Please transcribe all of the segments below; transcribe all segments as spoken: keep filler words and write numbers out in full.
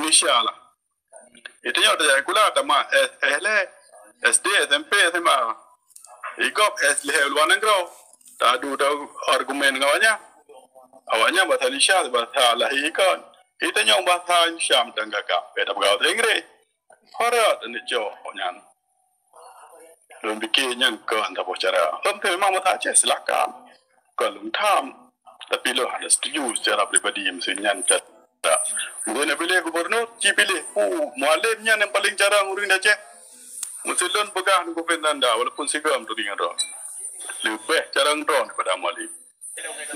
Indonesia lah. Itu nyoe tajak sikula tamat S, S lé, S D, S M P, S M A. Ikop S lé luar nanggroe. Tadu tau argumen ngon awaknyan. Awaknyan bahasa Indonesia bahasa lahé kon. Itu nyoe bahasa Indonesia mantong gagah. Beda bahasa Inggris. Harap dan cok nyan. Lôn pikir nyan kon saboh cara. Lôn pih memang meusaja silakan. Kon lôn tham. Tapi lôn hana setuju secara pribadi meuseu nyan cara. Mungkin nak pilih gubernur, ci pilih. Oh, Mualem nyan yang paling jarang ureueng di Aceh. Meuseu lôn peugah ngon gubernur anda, walaupun sigom turi ngon droe. Leubeh jarang droe daripada Mualem.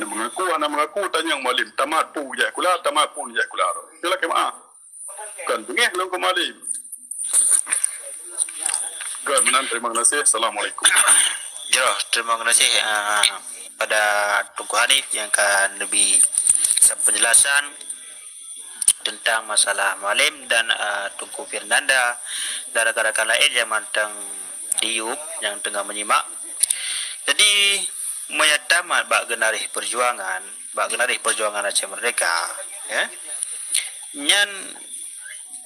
Nak mengaku, hana mengaku, tanyong Mualem. Tamat pu jak sikula, tamat pu jak sikula. Itulah kemaah. Kon beungéh lôn keu Mualem. Kon meunan, terima kasih. Assalamualaikum. Jroh, terima kasih, ah, pada Teungku Hanif yang ka neubri penjelasan tentang masalah Mualem dan, ah, Teungku Fernanda dan rakan-rakan laén yang mantong di YouTube yang teungoh menyimak. Jadi, meunyo tamat bak geunaréh perjuangan, bak geunaréh perjuangan Aceh Merdeka, ya, nyan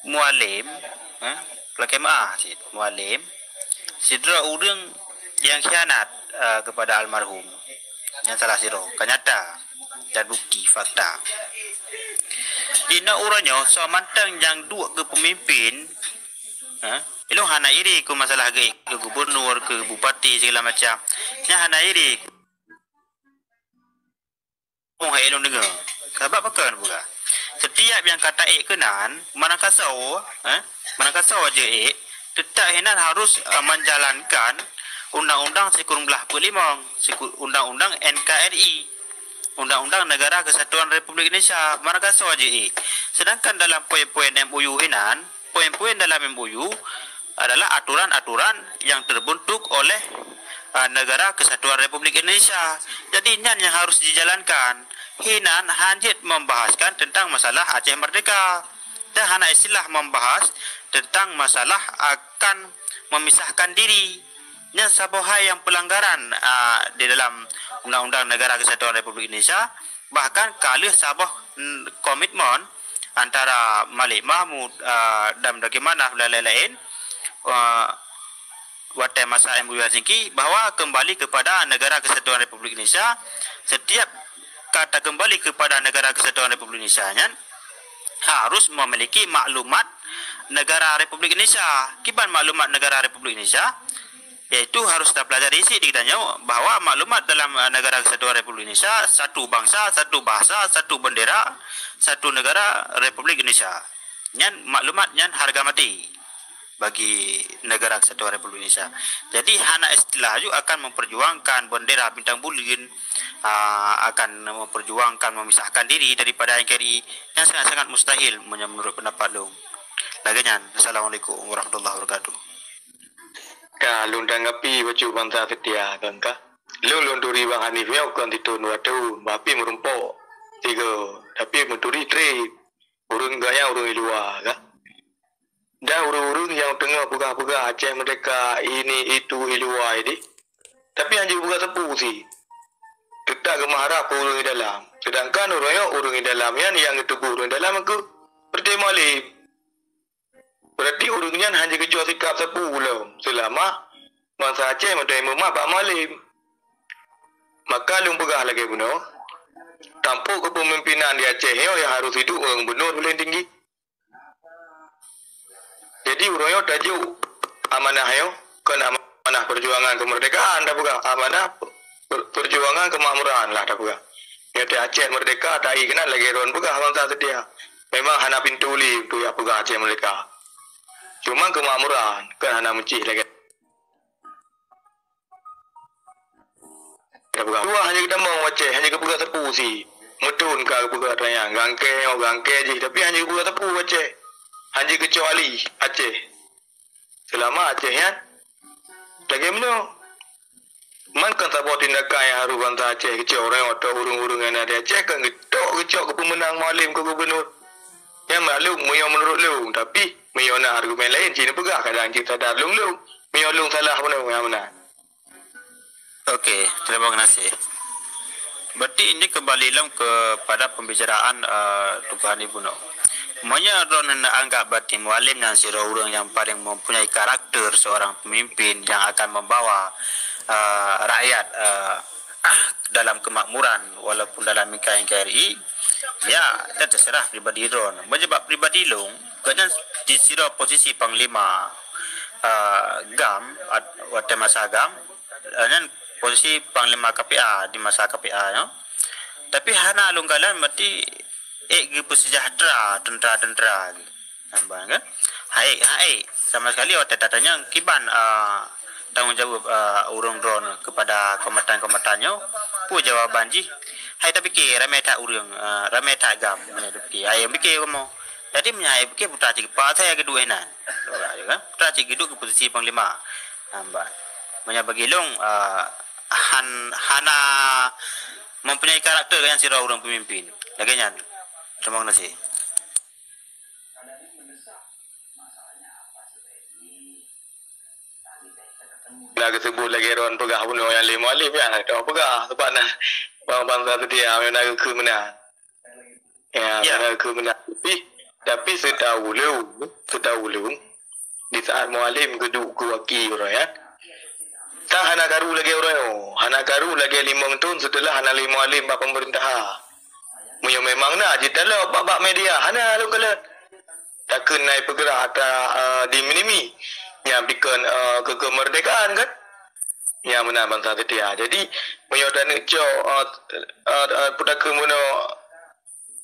Mualem, eh, lakée meuáh cit, Mualem, sidroe ureueng nyang khianat, eh, kepada almarhum. Nyan salah sidroe, ka nyata dan bukti, fakta. Inoe uroe nyoe, soe mantong nyang duek keu peumimpin, eh, ilôn hana iri keu masalah geu-, keu gubernur, keu bupati, segala macam. Nyan hana iri. Oh, hai lôn deungoe. Sabab pakon peugah? Setiap nyang ka taék keunan, manakasoe, eh, manakasoe jeuet, teutap hinan harus, eh, menjalankan undang-undang sikureueng blaih peuet limong, siku-, undang-undang N K R I, Undang-Undang Negara Kesatuan Republik Indonesia, manakasoe jeuet. Sedangkan dalam poin-poin M O U hinan, poin-poin dalam M O U adalah aturan-aturan yang terbentuk oleh, ah, Negara Kesatuan Republik Indonesia. Jadi, nyan yang harus dijalankan. Hinan hanjeuet membahaskan tentang masalah Aceh Merdeka. Dan hana istilah membahas tentang masalah akan memisahkan diri. Nyan saboh hai nyang pelanggaran, ah, di dalam Undang-Undang Negara Kesatuan Republik Indonesia. Bahkan ka lheueh saboh, mm, komitmen antara Malik Mahmud, ah, dan bagaimana dan lain-lain, ah, watée masa M O U Helsinki, bahwa kembali kepada Negara Kesatuan Republik Indonesia, setiap kata kembali kepada Negara Kesatuan Republik Indonesia nyan harus memiliki maklumat negara Republik Indonesia. Kiban maklumat negara Republik Indonesia? Yaitu harus tapelajari cit di geutanyoe bahwa maklumat dalam, eh, Negara Kesatuan Republik Indonesia, satu bangsa, satu bahasa, satu bendera, satu negara Republik Indonesia. Nyan maklumat nyan harga mati bagi Negara Kesatuan Republik Indonesia. Jadi hana istilah ju akan memperjuangkan bendera bintang buleuen, ah, akan memperjuangkan memisahkan diri daripada N K R I, nyan sangat-sangat mustahil meunyoe menurut pendapat lôn. Lagée nyan. Assalamualaikum warahmatullahi wabarakatuh. Ka lôn tanggapi bacut bansa seutia, kon ka. Lôn, lôn turi Bang Hanif nyoe kon sithon dua thon, bah pih meurumpok sigoe, tapi meuturi treb. Ureueng gaya ureueng i luwa, ka. Dan ureueng-ureueng nyang teungoh peugah-peugah Aceh Merdeka ini itu i luwa ideh. Tapi hana jipeugah sapeue sit. Teutap geumaharap keu ureueng i dalam. Sedangkan ureueng nyoe, ureueng i dalam nyan nyang geutuboh ureueng i dalam keuh Partai Mualem. Berarti ureueng nyan hana geucok sikap sapeue lom seulama bansa Aceh mantong meumat bak Mualem. Maka lôn peugah lagée bunoe, tampok kepemimpinan di Aceh nyoe nyang harôh hidup ngon gubernur paléng tinggi. Jadi uroe nyoe tajok amanah nyoe kon amanah perjuangan kemerdekaan, tapeugah amanah per-, perjuangan kemakmuran lah tapeugah. Nyoe teuh Aceh merdeka, tai keunan lagée droen peugah bansa seutia. Memang hana pintoe lé untuk jak peugah Aceh merdeka. Cuma kemakmuran, kan hana meucih lagée. Tapeugah. Dua hana geutamong u Aceh, hana geupeugah sapeue sit. Meuthon ka geupeugah tanyang, gangkée nyoe, gangkée jih, tapi hana geupeugah sapeue u Aceh. Hana geucok alih Aceh. Seulama Aceh nyan lagée meunoe. Man kon saboh tindakan nyang harôh bansa Aceh geucok uroe nyoe atau ureueng-ureueng nyang na di Aceh kon geutok geucok keu peumeunang Mualem keu gubernur. Nyan maklum meunyoe meunurot lôn, tapi meunyoe na argumen laén cit neupeugah, kadang cit sadar lôn-lôn. Meunyoe lôn salah bunoe nyang meunan. Oke, terima kasih. Berarti ini kembali lom kepada pembicaraan, eh, Teungku Hanif bunoe. Meunyoe droeneuh anggap berarti Mualem nyan sidroe ureuëng nyang paléng mempunyai karakter seorang pemimpin yang akan membawa, eh, rakyat, eh, dalam kemakmuran walaupun dalam N K R I, ya, itu terserah pribadi droeneuh. Meunyoe bak pribadi lôn, gobnyan di sidroe posisi panglima, eh, GAM, at-, watée masa GAM, eh, nyan posisi panglima K P A di masa K P A nyoe. Tapi hana lôn kalon berarti ék geupeusejahtera teuntara-teuntara geuh. Nampak kan? Hai, hai, sama sekali watée tatanyong kiban, ah, tanggung jaweueb, ah, ureuëng droeneuh kepada kombatan-kombatan nyoe, peue jawaban jih? Hai tapike ramé that ureuëng, ah, ramé that GAM, hai tapike, hai tapike kamoe. Jadi meunyoe hai pike putra cit geupak saya geuduek inan. Kan? Putra cit geuduek ke posisi panglima. Nampak. Meunyoe bagi lôn, ah, han-, hana mempunyai karakter nyang sidroe ureuëng pemimpin. Lagée nyan. Terima kasih. Dah geusebut lagée droen peugah bunoe nyang lé Mualem ya, dah peugah sebab na bang-bang satu dia yang nak ke mana. Ya, ya. Nak ke mana. Tapi, tapi setahu lu, setahu lu, di saat Mualem geuduk keu waki orang ya, tak hana karu lagi orang, hana karu lagi limong tahun setelah hana lé Mualem bak pemerintahan. Meunyoe memang na jitalok bak, bak media, hana lôn kalon. Takheun na peugah atra, eh, di minimi. Nyang bikon, eh, ke kemerdekaan kan? Nyang meunan bansa seutia. Jadi, meunyoe taneuk cok, eh, eh, eh, putakheun bunoe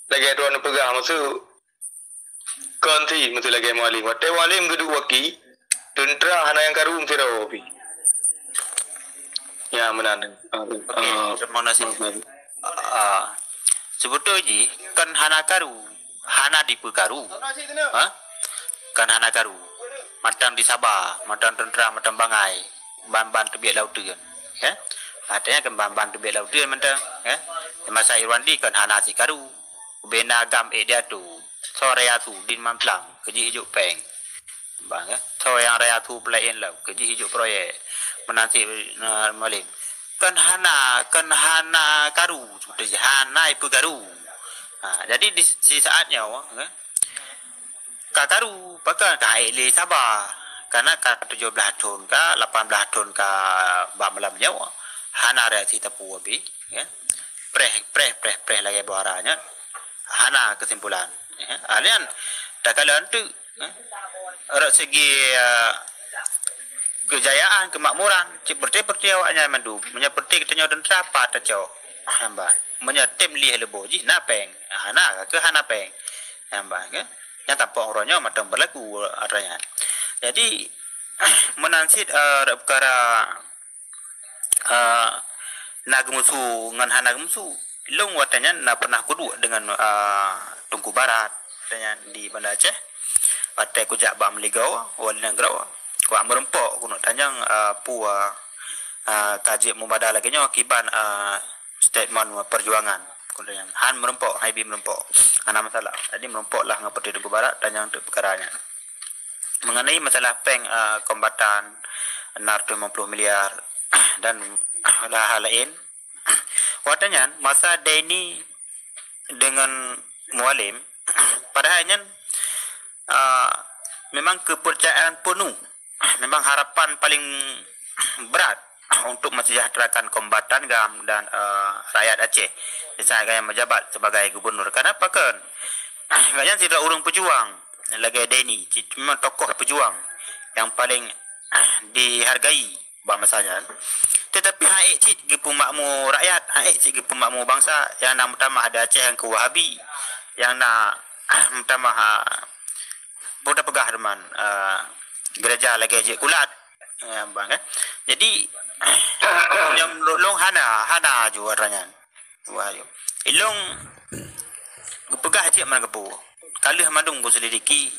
lagée droen peugah maksud kon si maksud lagée Mualem. Watée Mualem geuduk waki, teuntara hana nyang karu sidroe pih. Ya, meunan. Okey, terima kasih. Ah, sebetulnya jih kan hana karu, hana dipeukaru. Ha? Kan hana karu. Mantong disaba, mantong teuntara, mantong bangai. Ban-ban teubiet lam uteuen. Ya? Artinya kan ban-ban teubiet lam uteuen mantong. Ya? Di masa Irwandi kan hana sikaru. Bina GAM ék diatu. Soe raya su din mamplang, keujih ijuk péng. Bang, ya. Soe nyang raya su peulaén lom, keujih ijuk proyek. Meunan cit, eh, Mualem. Kan hana, kan hana karu, hana ipeukaru. Ha, jadi di, di saat nyoe, eh, ka karu, pakon ka ék lé saba. Karena ka tujoh blaih thon ka, lapan blaih thon ka bak malam nyoe, hana reaksi teupeu abéh, ya. Preh, preh, preh, preh lagée buhara nyan. Hana keusimpulan. Ya. Ah, nyan, takalon teuk, ya. Rot segi, ah, keujayaan, keumakmuran, cit peureuté-peureuté awaknyan mandum. Meunyoe peureuté geutanyoe teuntara, pat tacok. Hamba. Meunyoe tem lieh leuboh jih, na péng. Ah, hana, ka hana péng. Hamba, ya. Nyang tampok uroe nyoe mantong beulaku atra nyan. Jadi, meunan cit, ah, peukara ah, na geumusu ngon hana geumusu. Lôn watée nyan na pernah kuduek deungon, ah, Teungku Barat, watée nyan di Banda Aceh. Watée kujak bak meuligoe, wali nanggroe, kuwak meurumpok keuneuk tanyong, ah, peue, ah, ka jeuet mubada lagée nyoe kiban, ah, statement perjuangan. Kutanyong, han meurumpok, han ibi meurumpok. Hana masalah. Jadi meurumpok lah ngon Putri Teungku Barat, tanyong teuk peukara nyan. Mengenai masalah péng, ah, kombatan enam ratus lima puluh miliar dan hal-hal laén, watée nyan masa Deni deungon Mualem, padahai nyan, ah, memang kepercayaan penuh, memang harapan paling berat untuk mensejahterakan kombatan GAM dan, eh, rakyat Aceh. Misalnya gaya menjabat sebagai gubernur. Kenapa kan? Gobnyan sidroe ureuëng pejuang lagée Deni, cit memang tokoh pejuang yang paling dihargai bak masa nyan. Tetapi han ék cit geupeumakmu rakyat, han ék cit geupeumakmu bansa yang na meutamah ada Aceh nyang keu Wahabi, yang na meutamah, ah, peue tapeugah teuma, ah, gereja lagée jeuet kulat. Ya, bang, eh. Jadi, nyang lôn hana, hana ju atra nyan. Wah, yo. Ilong geupeugah cit man geupeu. Ka lheueh mandum kuselidiki,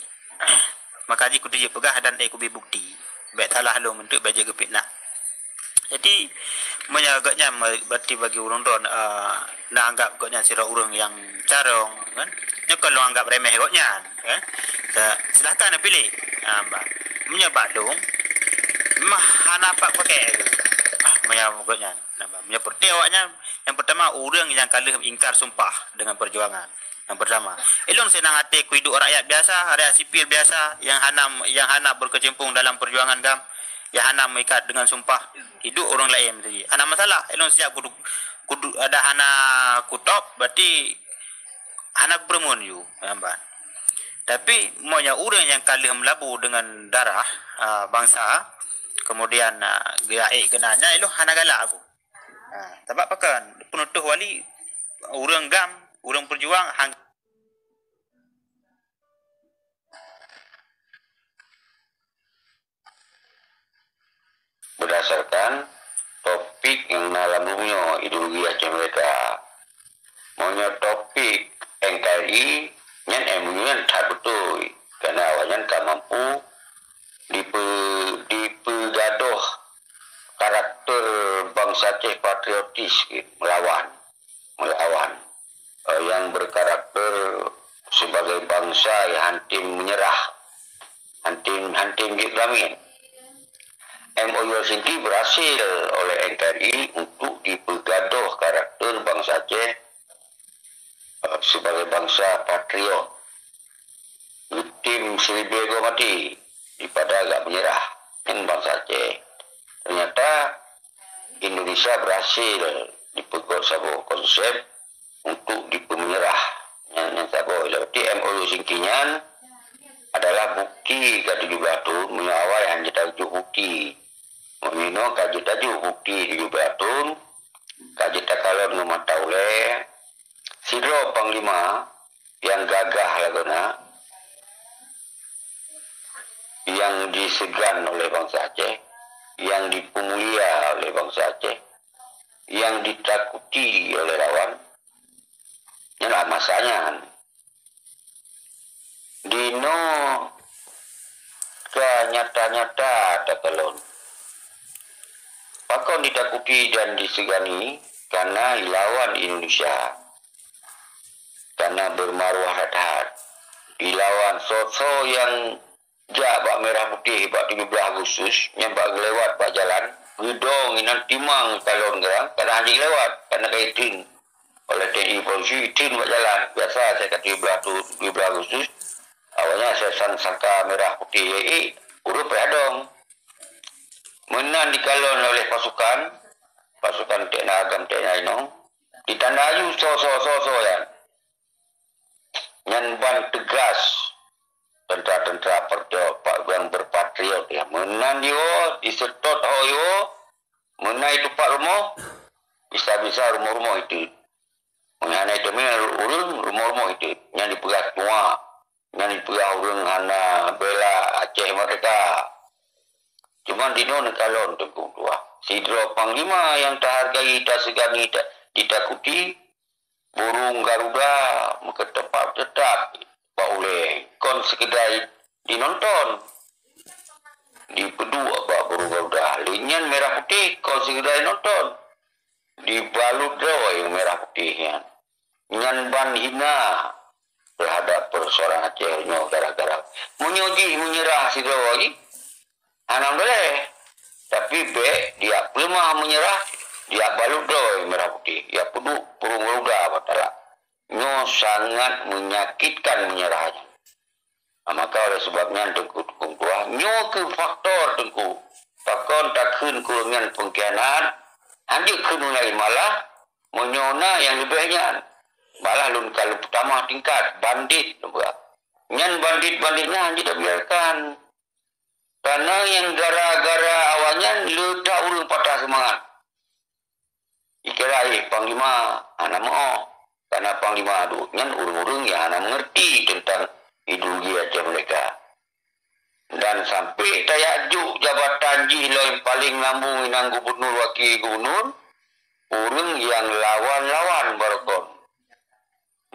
maka jih kuteujeuet peugah dan ék kubi bukti. Bék salah lôn meunteuek bék jeuet geupitnah. Jadi, meunyoe gobnyan me-, berarti bagi ureuëng droen, eh, na anggap gobnyan sidroe ureuëng nyang carông, kan? Nyoe kon lôn anggap remeh gobnyan, kan? Sa-, silahkan neupiléh. Ah, ba-, meunyoe bak lôn, mah hana pat pakèk lôn. Ah, meunyoe gobnyan. Nah, ba-, meunyoe peureuté awaknyan, nyang peurtama, ureuëng nyang ka lheueh ingkar sumpah deungon peujuangan. Nyang pertama, ilôn seunang até ku iduek rakyat biasa, rakyat sipil biasa nyang hana, nyang hana berkecimpung dalam perjuangan GAM, nyang hana meuikat dengan sumpah. Iduek ureuëng laén saja. Hana masalah. Ilôn sejak kudu, kudu ada hana kutop, berarti hana kupeureumeun ju, nampak. Tapi meunyoe ureuëng nyang ka lheueh meulabu dengan darah, ah, bansa, kemudian, ah, geujak ék keunan, nyan ilôn hana galak aku. Ah, sabab pakon? Peunutoh wali, ureuëng GAM, ureuëng peujuang, han- Berdasarkan topik nyang na lam bumoe, ideologi Aceh Merdeka. Meunyoe topik N K R I, nyan M O U nyan that beutôi, karena awaknyan ka mampu dipe-, dipeugadôh karakter bansa Aceh patriotis, melawan, melawan, eh, yang berkarakter sebagai bangsa yang hantim menyerah, hantim, hantim jeuet gamin. M O U Helsinki berhasil oleh N K R I untuk dipeugadôh karakter bansa Aceh, eh, sebagai bangsa patriot. Geutem siribèe goe maté daripada agak menyerah. Nyan bansa Aceh. Ternyata Indonesia berhasil dipeugöt saboh konsep untuk dipeumenyerah. Nyan, nyan saboh. Berarti M O U Helsinki nyan adalah bukti ka tujoh blaih thon, meunyoe awai hana jeuet tajok bukti. Meunyoe ka jeuet tajok bukti tujoh blaih thon, ka jeuet takalon ngon mata ulèe, sidroe panglima nyang gagah lagoena, nyang diseugan oleh bansa Aceh, nyang dipeumulia oleh bansa Aceh, nyang ditakuti oleh lawan, nyan masa nyan. Dinoe ka nyata-nyata takalon. Pakon ditakuti dan disegani? Karena ilawan Indonesia. Karena bermaruah that-that. Ilawan soe-soe nyang jak bak Merah Putih bak tujoh blaih Agustus, nyang bak geulewat bak jalan, geudong inan timang kalon geurang, karena hana geulewat, karena ka item oleh T N I polisi, item bak jalan. Biasa saya kata tujoh blaih tu, tujoh blaih Agustus, awaknyan saya sang sangka Merah Putih, eh, ureuëng payah dong. Meunan dikalon oleh pasukan, pasukan T N A agam T N A inong, ditanda aju soe-soe, soe-soe nyan. Nyan ban teugas tentara-tentara patriot, pa-, yang berpatriot, ya. Meunan jiwoe, diseutôt ho jiwoe, meunan itupat rumoh, bisa-bisa rumoh-rumoh item. Meunan hana item ureuëng, rumoh-rumoh item. Nyan dipeugah tuha, nyan dipeugah ureuëng hana bela Aceh Merdeka. Cuma dinoe neukalon Teungku Tuah. Sidroe panglima nyang tahargai, tasegani, ta-, ditakuti, burung Garuda meukeuteupat teutap bak ulèe, kon sekedar dinonton, dipeuduek bak burung Garuda. Lé nyan Merah Putih kon sekedar dinonton, dibalut droe Merah Putih nyan. Nyan ban hina terhadap persoalan Aceh nyoe gara-gara meunyoe jih meunyeurah sidroe lagi, hana boleh. Tapi bèk diak peuleumah meunyeurah, diak balut droe Merah Putih, diak peuduek burung Garuda bak talak. Nyoe sangat menyakitkan meunyeurah nyan. Nah, maka oleh sebab nyan Teungku, Teungku Tuah, nyoe keuh faktor Teungku. Pakon takheun keu ureuëng nyan pengkhianat, hanjeuet kheun ureuëng laén, malah meunyoe na nyang leubeh nyan, malah lôn ka lôn peutamah tingkat, bandit, nyan bandit-bandit nyan hanjeuet tabiarkan. Karena nyang gara-gara awaknyan le that ureuëng patah seumangat. Ikira, eh, panglima hana meu'oh. Karena panglima duek nyan ureuëng-ureuëng nyang hana mengerti tentang ideologi Aceh Merdeka. Dan sampai tajak jok jabatan jih lom paling lambung inan gubernur, wakil gubernur, ureuëng nyang lawan-lawan barokon.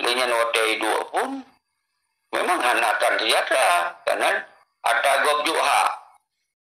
Lé nyan watèe iduek pun memang hana akan sejahtera, karena ata gob jok hak.